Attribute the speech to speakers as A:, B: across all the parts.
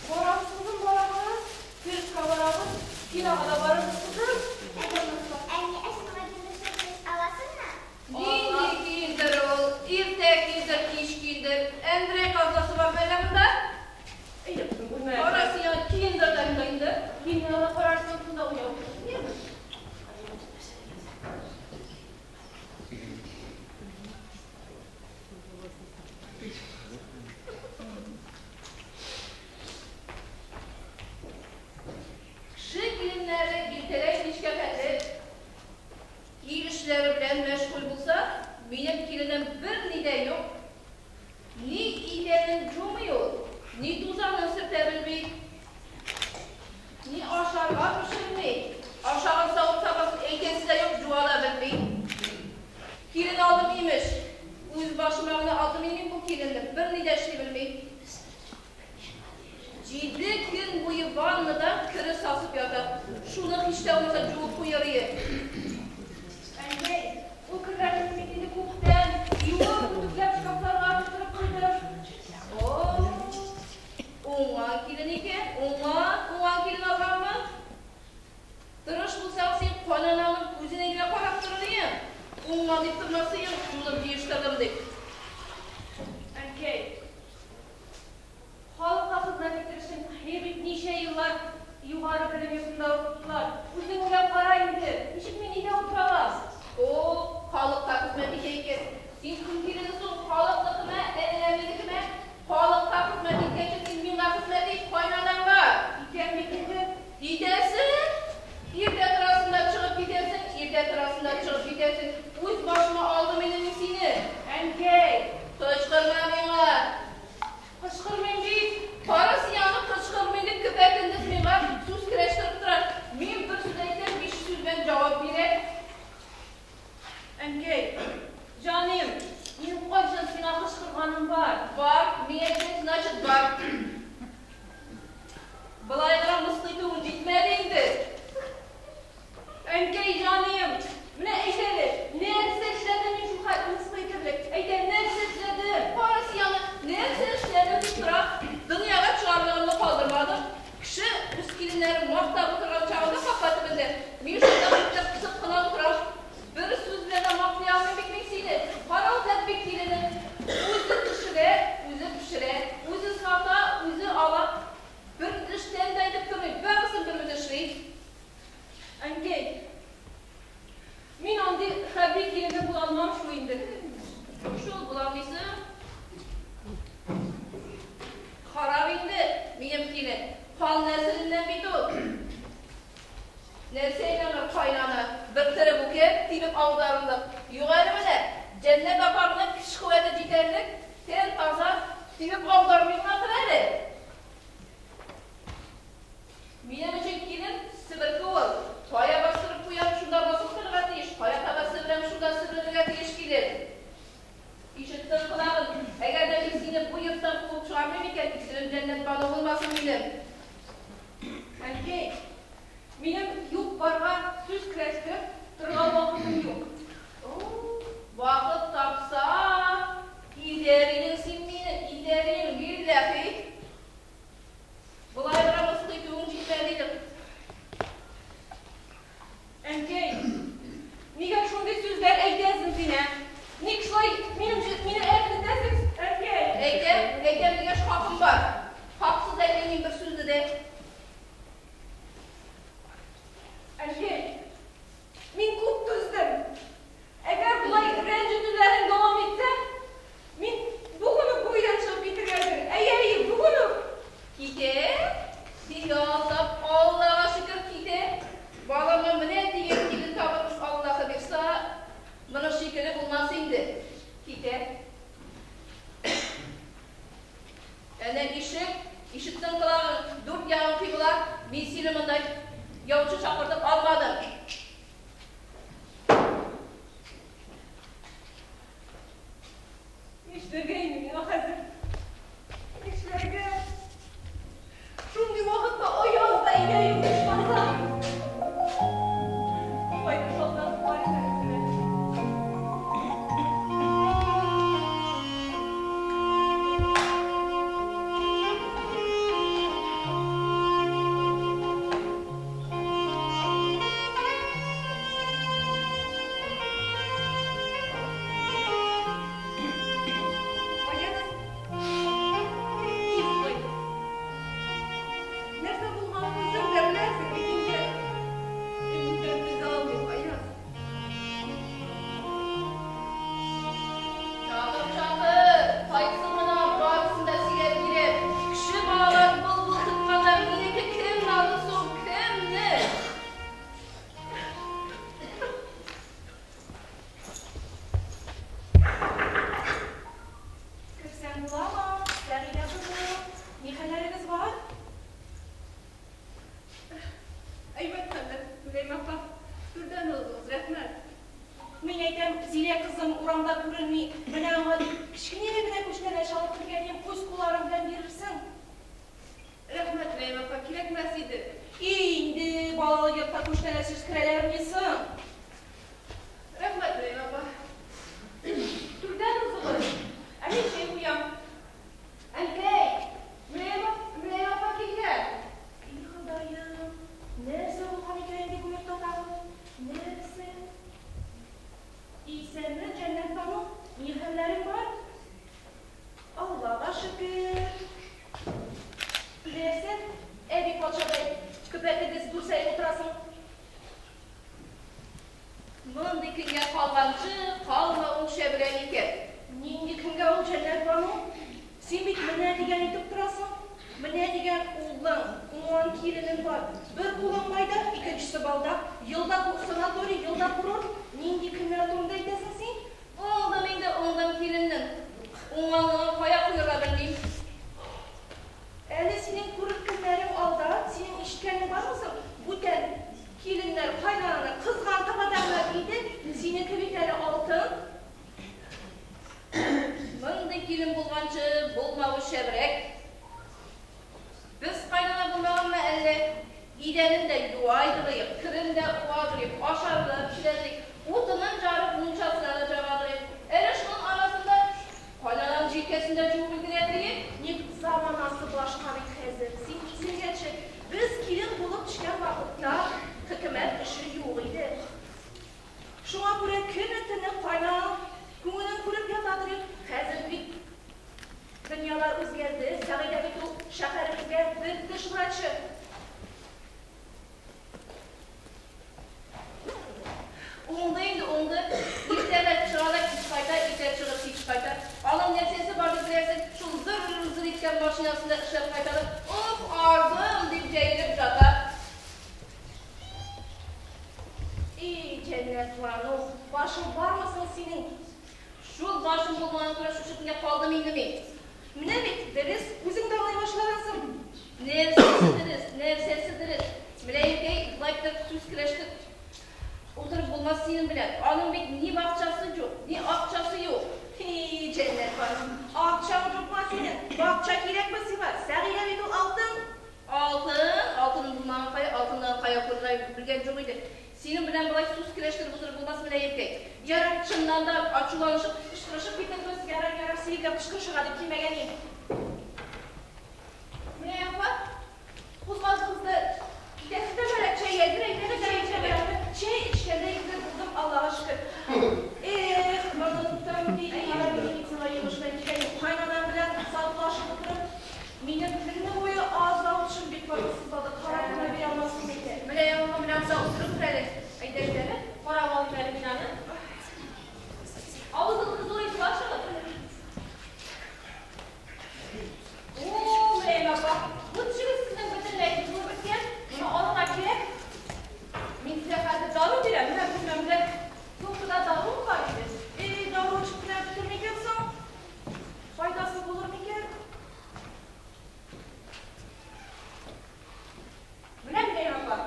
A: Барабыз, кызым, барабыз. Циркка барабыз, кинога да барырбыз, кызым.
B: Әни, ә син миңа киндер сюрприз аласыңмы?
C: Нинди киндер ул? Иртә киндер, кич киндер. Әндрәй казнасы бар мәллә монда?
A: Әйдә, кызым, бүлмәгә.
C: Кара син аны киндер дә киндер.
A: Киндер ала карарсың, шунда уйнап утырсын, яме?
C: Кеше киленнәре иртәдән кичкә хәтле ил эшләре белән мәшгуль булса, минем киленем берни дә юк. Ни идәнен жумый ул, ни тузанын сөртә белми, ни ашарга пешерми, ашаган савыт-сабасын әйтәсе дә юк, жуа да белми. Килен алдым, имеш. Үз башыма гына алдым мин бу киленне, берни дә эшли белми. 7 көн буе ваннада кере сасып ята. Шуны һич тә булмаса жуып куяр ие.
A: Әнкәй, ул керләрне мин инде күптән юып, үтүкләп шкафларга тутырып куйдым.
C: О, уңган килен икән, уңган, уңган килен алганмын. Тырыш булсаң, син кайнананың күзенә генә карап торыр идең. Уңган дип тормас идең, юлым җыештырдым дип.
A: Әнкәй, халыкка хезмәт итер өчен мине бит ничә еллар югары белем йортында укыттылар. Үзең уйлап кара инде, ничек мин өйдә утыра алам?
C: О, халыкка хезмәт итә икән. Син кем килене соң, халыкныкымы, әллә минекеме? Халыкка хезмәт иткәнче син миңа хезмәт ит, кайнанаңга.
A: Итәм бит инде.
C: Итәсең? Иртә торасың да чыгып китәсең, иртә торасың да чыгып китәсең. Үз башыма алдым инде мин сине.
A: Әнкәй!
C: Кычкырма миңа.
A: Кычкырмыйм бит.
C: Кара син аны, кычкырмыйм дип көпә-көндез миңа сүз көрәштереп тора. Мин бер сүз әйтсәм, 5 сүз белән җавап бирә.
A: Әнкәй, җаным, минем кайчан сиңа кычкырганым бар?
C: Бар, мин әйтсәм, значит бар. Болай гына мыскыл итүең җитмәде инде.
A: Әнкәй, җаным, менә әйт әле, нәрсә эшләдем мин шул хәтле мыскыл итерлек? Әйт әле, нәрсә эшләдем?
C: Кара син аны, нәрсә эшләдем дип тора. Дөньяга чыгарлыгымны калдырмадым. Кеше үз киленнәрен мактап утырган чагында капка төбендә, мин шунда күктә пысып кына утырам. Бер сүз белән дә мактый алмыйм бит мин сине. Кара ул тәтбик килене. Үзе төшерә, үзе пешерә, үзе сата, үзе ала. Бер эштән дә әйтеп тормый, барысын бер үзе эшли.
A: Әнкәй, мин андый хәрби килене була алмам шул инде.
C: Шул була алмыйсың. Харап инде минем килен. Хан нәселеннән бит ул. Нәрсә инде аңа кайнана, бер тере бүке тибеп аударылдык. Юк әле менә, Җәннәт апаңның көч куәте җитәрлек, тән таза, тибеп аудармый гына тор әле. Минем өчен килен себерке ул. Кая бастырып куям, шунда басып торырга тиеш, кая таба себерәм, шунда себерелергә тиеш килен. Ишеттең колагын, әгәр дә мин сине бу йорттан куып чыгармыйм икән, исемем Җәннәтбану булмасын минем.
A: Әнкәй, минем юк барга сүз көрәштереп торырга вакытым юк.
C: О, вакыт тапсаң, итәр идең син мине, итәр идең, билләһи. Болай гына мыскыл итүең җитмәде иде.
A: Әнкәй, нигә шундый сүзләр әйтәсең син, ә? Ник шулай минем мине әрнетәсең, әнкәй?
C: Әйтәм, әйтәм дигәч хакым бар. Хаксыз әйтмим мин бер сүзне дә.
A: Әнкәй, мин күп түздем. Әгәр болай рәнҗетүләрең дәвам итсә, мин бүген үк бу өйдән чыгып китергә әзер. Әйе, әйе, бүген үк.
C: Китә? Син ялтап, Аллага шөкер, китә. Балама менә дигән килен табырбыз, Аллаһы бирса, моның шикелле булмас инде. Китә. Әнә ишек, ишеттең колагың, дүрт ягың кыйбла, мин сине монда яучы чакыртып алмадым.
A: Нишләргә инде миңа хәзер? Нишләргә? Шундый вакытта аяз да өйдә юк ичмаса. Кайтып шалтыратып карыйм әле үзенә. дә сүз керәләрмени соң?
C: Рәхмәт, Мөлаем апа.
A: Түрдән узыгыз. Ә мин чәй куям. Әнкәй, Мөлаем апа килгән. И Ходаем, нәрсә булган икән инде бу йортта тагын? Нәрсә? Исәнме, Җәннәтбану, ни хәлләрең бар? Аллага шөкер. Нәрсә, әби патшадай көпә-көндез дүрсәеп утырасың?
C: Мондый көнгә калганчы, калмавың шәбрәк икән.
A: Нинди көнгә ул, Җәннәтбану? Син бит менә дигән итеп торасың. Менә дигән улың, уңган киленең бар. Бер кулың майда, икенчесе балда. Елда санаторий, елда курорт. Нинди көннәр турында әйтәсең син?
C: Уңдым инде, уңдым киленнең. Уңганлыгын кая куярга белмим.
A: Әле синең күрер көннәрең алда, синең ишеткәнең бармы соң? Бүтән киленнәр кайнананы кызган табада гына иде, синеке бит әле алтын.
C: Мондый килен булганчы, булмавы шәбрәк. Без кайнана булмаганмы әллә? Идәнен дә юайдырыйк, керен дә уадырыйк, ашарга да пешерәдерик, утынын жарып, мунчасына да җагадырыйк. Әле шуның арасында кайнананың җилкәсен дә жуып өлгерәдерик.
A: Ник заманасы башка бит хәзер. Син исеңә төшер. Без килен булып төшкән вакытта хөкүмәт эше юк иде. Шуңа күрә көне-төне кайнананың күңелен күреп ятадырыйк. Хәзер бит дөньялар үзгәрде. Сәгыйдә бит ул шәһәребезгә бер теш врачы.
C: Уңды инде, уңды. Иртәгә чыга да кич кайта, иртә чыгып кич кайта. Аның нәрсәсе бар дип беләсең, шул зыр-зыр иткән машинасында эшләп кайта да, уф, ардым дип җәелеп ята.
A: И, Җәннәтбану, башың бармы соң синең?
C: Шул башым булмаган күрә шушы көнгә калдым инде мин.
A: Менә бит, дөрес, үзең дә аңлый башлагансың.
C: Нәрсәсе дөрес, нәрсәсе дөрес. Мөлаемкәй, болай итеп сүз көрәштеп утырып булмас синең белән. Аның бит ни бакчасы юк, ни акчасы юк.
A: Һи, Җәннәтбану, акчаң юкмы синең? Бакча кирәкме сиңа? Сәгыйдә бит ул алтын.
C: Алтын, алтын булмаган кая, алтыннан кая күрергә белгән юк иде. Синең белән болай сүз көрәштереп утырып булмас, Мөлаемкәй.
A: Ярар,
C: Чыннан да ачуланышып, кычкырышып китербез.
A: Ярар, ярар, синекеләр кычкырышырга дип килмәгән идем.
C: Мөлаем апа, кузгалдыгыз да китәсез дә бара, чәй әзер, әйдәгез, чәй эчәбез.
A: Чәй эчкәндәй генә булдым, Аллага шөкер. Эх, оныттым бит, медицина йомыш белән килгән кайнанам белән саулашып утырып, минем көне буе аз авышым бик каты сызлады, карап кына бирә алмассың бит.
C: Мөлаем апа, менә монда утырып әле. Әйдәгез әле, карап алыйм әле мин аны. Авызыгызны зур итеп ачыгыз. О, Мөлаем апа, бу тешегез сезнең бөтенләй бозылып беткән, моны алырга кирәк. Мин сезгә хәзер дару бирәм, менә бүлмәмдә сумкада дару бар иде.
A: Эй, дару эчеп кенә бетер микән соң? Файдасы булыр микән?
C: Менә, Мөлаем апа,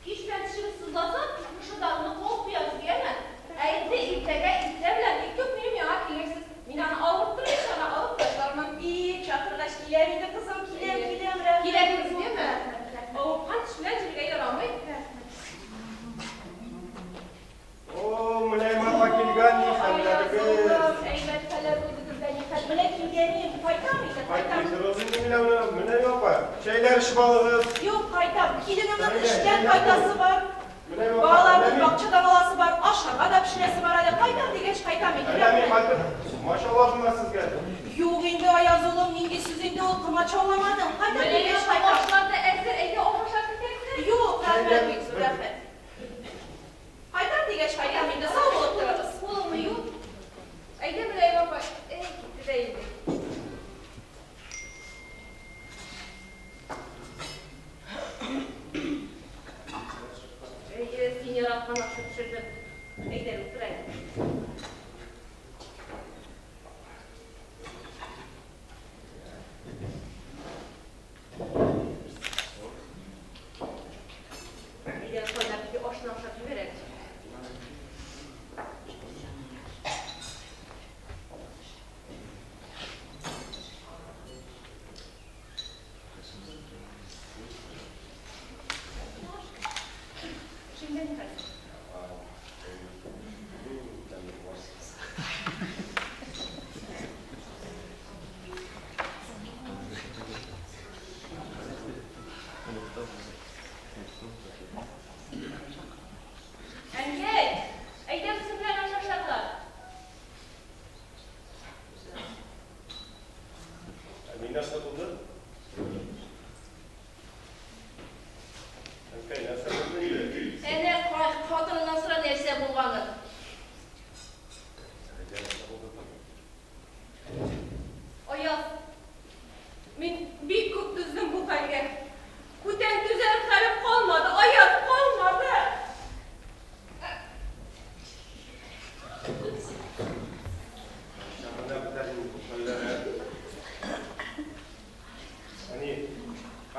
C: кич белән тешегез сызласа, шушы даруны куып куясыз, яме? Ә инде иртәгә иртә белән бик күп минем яңа килерсез. Мин аны авырттырмыйча гына алып ташлармын.
A: И, чакыргач киләм инде, кызым, киләм, киләм, рәхмәт.
C: Киләсез, яме?
A: Рәхмәт, рәхмәт.
C: Авырткан теш белән җиргә ярамый.
A: Рәхмәт.
D: О, Мөлаем апа килгән, ни хәлләрегез?
A: Әйбәт хәлләр үзегездә ни хәл? Менә килгәнем, кайтам инде, кайтам.
D: Кайтмыйсыгыз инде, Мөлаем апа. Чәйләр эчеп алыгыз.
A: Юк, кайтам. Киленемнең
D: Әйдә,
A: эштән
D: әйдә.
A: кайтасы бар.
D: Мөлаем апа,
A: Балаларның
D: әллә мин-
A: бакчадан аласы бар, ашарга да пешерәсе бар әле. Кайтам дигәч, кайтам инде.
D: Әллә мин кайтып комачауладыммы сезгә?
A: Юк инде, Аяз улым, нинди сүз инде ул, комачауламадың. Кайтам
C: Мөлаем
A: дигәч,
C: апа,
A: кайтам.
C: ашлар да әзер, әйдә аш ашап китәрсез.
A: Юк, рәхмәт,
D: Әйдә.
A: бик зур рәхмәт. Кайтам дигәч, кайтам инде, сау булып торыгыз.
C: Кулыңны ю. Әйдә, Мөлаем апа. Әй, китте дә инде. Әйе, син яраткан ашны пешердем. Әйдә, утыр әле. Әйдә, кайнар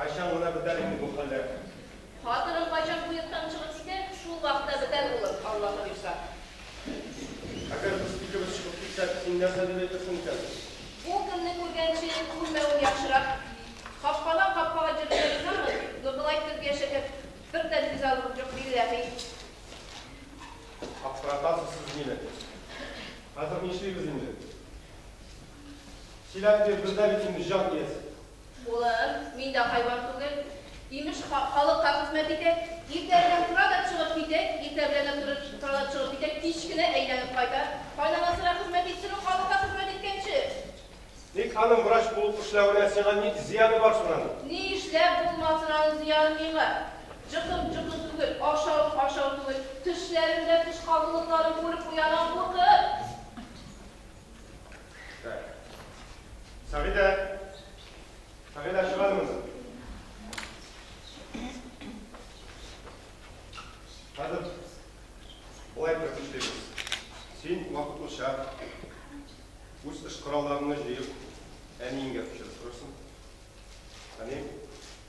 D: Кайчан гына бетәр инде бу хәлләр?
C: Хатының кайчан бу йорттан чыгып китәр, шул вакытта бетәр, улым, Аллаһы боерса.
D: Әгәр без икебез чыгып китсәк, син нәрсә дип әйтерсең икән?
C: Бу көнне күргәнче, күрмәвең яхшырак. Капкадан капкага йөрергә ризамын, но болай иттереп яшәргә бер дә ризалыгым юк, билләһи.
D: Аптыратасыз сез мине. Хәзер нишлибез инде? Сөйләп бир, без дә бит инде җан иясе.
C: Улым, мин дә хайван түгел. Имеш, халыкка хезмәт итә. Иртә белән тора да чыгып китә, иртә белән дә торып, тора да чыгып китә, кич кенә әйләнеп кайта. Кайнанасына хезмәт итсен ул халыкка хезмәт иткәнче.
D: Ник аның врач булып эшләвенә сиңа ни зыяны бар соң аның?
C: Ни эшләп булмасын аның зыяны миңа? Җокым җокы түгел, ашавым ашау түгел. Төшләремдә теш калынлыкларын күреп уянам куркып.
D: Так. Сәгыйдә! Сәгыйдә, чык әле монда. Хәзер болай итеп эшлибез. Син вакытлыча үз эш коралларыңны җыеп, әниеңгә күчереп торырсың. Әнием,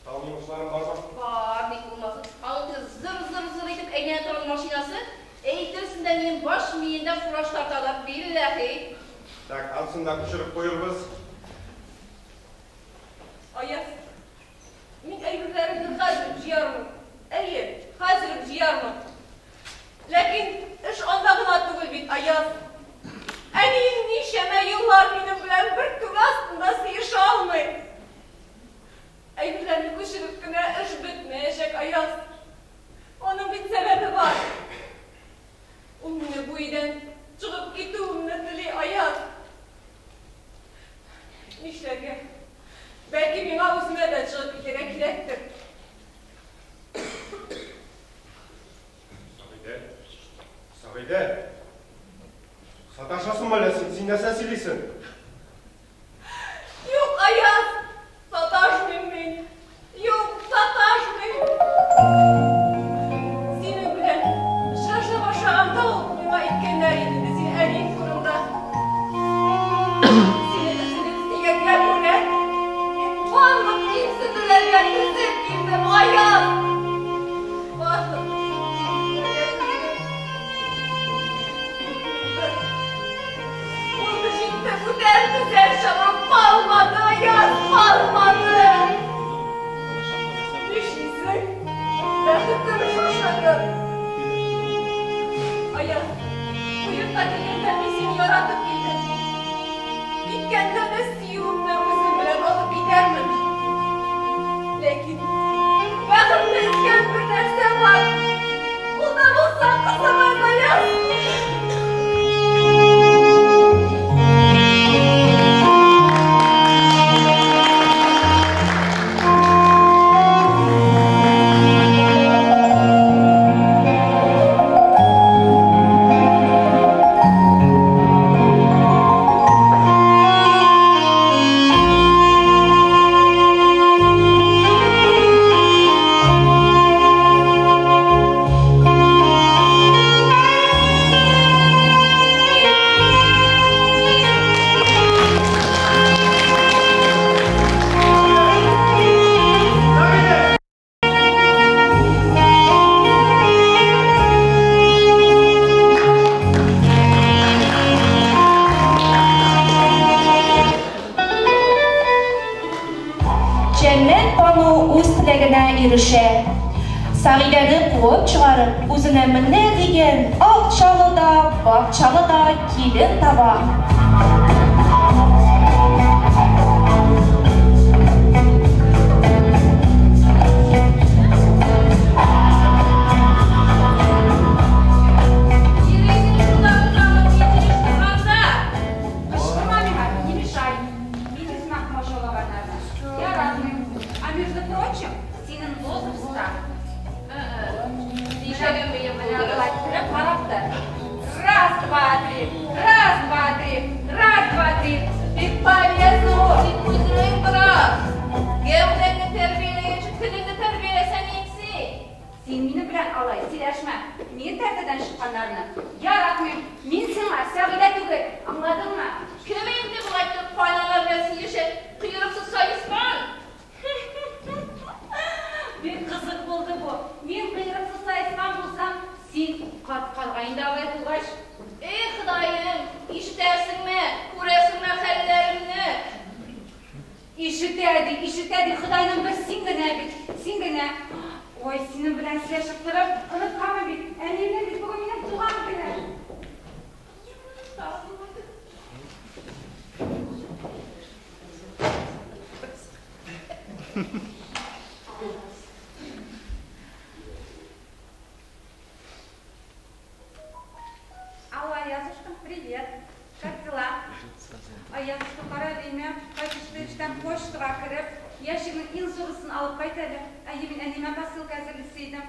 D: тагын йомышларың бармы?
C: Бар, ник булмасын. Аның теге зыр-зыр-зыр итеп әйләнә торган машинасы, әйтерсең дә минем баш миендә фураж тарталар, билләһи.
D: Так, анысын да күчереп куербыз.
A: Аяз, мин әйберләремне хәзер үк җыярмын. Әйе, хәзер үк җыярмын. Ләкин эш анда гына түгел бит, Аяз. Әнием ничәмә еллар минем белән бер түбә астында сыеша алмый. Әйберләрне күчереп кенә эш бетмәячәк, Аяз. Аның бит сәбәбе бар. Ул мине бу өйдән чыгып китүемне тели, Аяз. Нишләргә? Бәлки миңа үземә дә чыгып китәргә кирәктер.
D: Сәгыйдә, Сәгыйдә! Саташасыңмы әллә син? Син нәрсә сөйлисең?
A: Юк, Аяз, саташмыйм мин. Юк, саташмыйм. Синең белән очраша башлаганда ук миңа әйткәннәр иде инде син әниең турында. Сине өзелеп сөйгәнгә күрә, мин барлык кимсетүләргә түзеп килдем, Аяз. Барлык кимсетүләргә түздем. Булды, җитте, бүтән түзәр чамам калмады, Аяз, калмады. Нишлисең? Бәхетем шушыдыр. Аяз, бу йортка килгәндә мин сине яратып килдем. Киткәндә дә сөюемне үзем белән алып китәрмен. Ләкин бәхетне өзгән бер нәрсә бар. Ул да булса кызыбыз, Аяз.
D: Сәгыйдә!
E: Җәннәт Бану үз теләгенә ирешә. Сәгыйдәне куып чыгарып, үзенә менә дигән акчалы да, бакчалы да килен таба.
C: Иреңнең шунда утырган мин җыештырганда.
F: Кычкырма миңа, не мешай. Мин үзем комачаулаганнарны. Яратмыйм. А между прочим, синең возрастта
C: Нишләгән минем
F: менә
C: булдырып?
F: болай торып карап тор. Раз, два, три. Раз, два, три. ди, Ходайның бер син генә бит, син генә. Ой, синең белән сөйләшеп торып, онытканмын бит. Әниемнең бит бүген минем туган көне. Алло, Аязушка, привет. Как дела? Аязушка, кара әле, кайтышлый эштән почтага кереп, ящикның иң зурысын алып кайт әле. Әйе, мин әниемә посылка әзерлисе идем.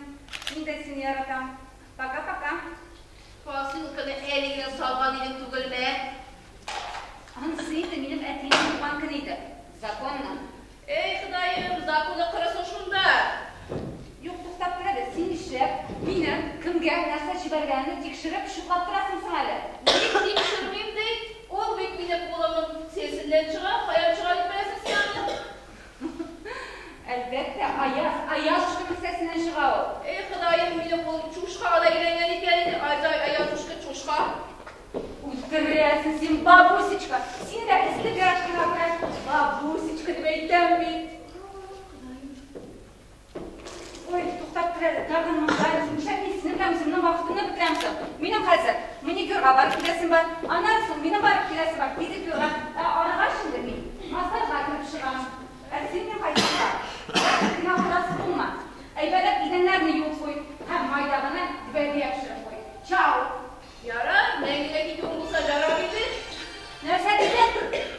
F: Мин дә сине яратам. Пока-пока.
C: Посылканы әле генә салган идең түгелме?
F: Анысы инде минем әтиемнең туган көне иде. Законно.
C: Эй, Ходаем, законы кырысын шунда.
F: Юк, туктап тор әле, син нишләп минем кемгә нәрсә җибәргәнемне тикшереп, чутлап торасың соң әле?
C: Ник тикшермим ди? Ул бит минем кулымның кесәсеннән чыга, каян чыга дип беләсең син аны?
F: Әлбәттә, Аяз, Аязушка кесәсеннән чыга ул.
C: Эй, Ходаем, минем кулым чушкага да әйләнгән икән инде. Ай-ай, Аязушка, чушка.
F: Үтерәсең син, бабусечка. Син дә эзләп яратканга күрә, бабусечка дип әйтәм бит. Ой, туктап тор әле, тагын монда. Нишләп мин синең белән үземнең вакытымны бетерәм соң? Минем хәзер маникюрга барып киләсем бар, аннан соң минем барып киләсем бар педикюрга. Ә арыгач инде мин массажга кереп чыгам. Ә син мин кайтканда рәхәт кенә утырасы булма. Әйбәтләп идәннәрне юып куй һәм майда гына гөбәдия пешереп куй. Чао!
C: Ярар, мәңгегә китүең булса ярар иде.
F: Нәрсә дидең?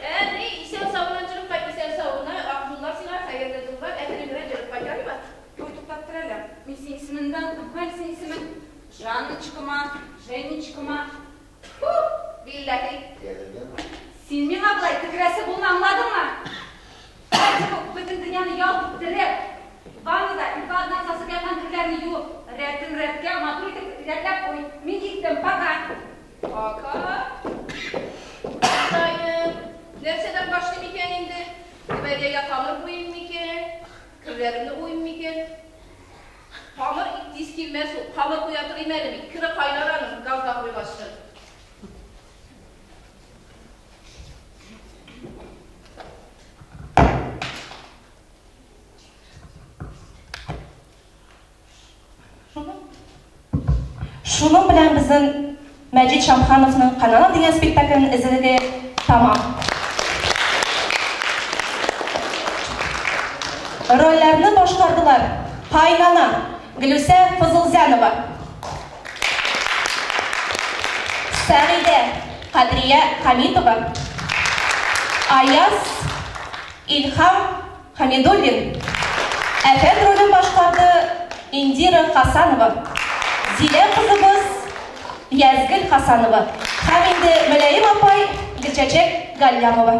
C: Ә, ни, исән-сау гына җырып кайт, исән-сау гына, ак юллар сиңа, хәерле юллар, әкрен генә җырып кайт, ярыймы?
F: Ой, туктап тор әле. Мин синең исемеңне дә оныттым. Әле синең исемең Жанночкамы, Женечкамы?
C: Фу, билләһи.
F: Син миңа болай төкерәсе булма, аңладыңмы? Хәзер үк бөтен дөньяны ялт иттереп, ваннада ике атна сасып яткан керләрне юып, рәтен рәткә матур итеп рәтләп куй. Мин киттем, пока.
C: Пока. Ходаем, нәрсәдән башлыйм икән инде? Гөбәдиягә камыр куйыйм микән? Керләремне уыйм микән? Камыр тиз килмәс ул. Камыр куя торыйм әле мин. Кере кайнар аның, газга куйгачтын.
E: Шуның белән безнең Мәҗит Шамхановның Канана дигән спектаклен эзлеге тәмам. Рольләрне башкардылар Кайнана Гөлүсә Фазылзянова, Сәгыйдә Кадрия Хамитова, Аяз Илһам Хамидуллин, Әфәт ролен башкарды Индира Хасанова, Зилә кызыбыз Язгөл Хасанова һәм инде Мөлаем апай Гөлчәчәк Галлямова.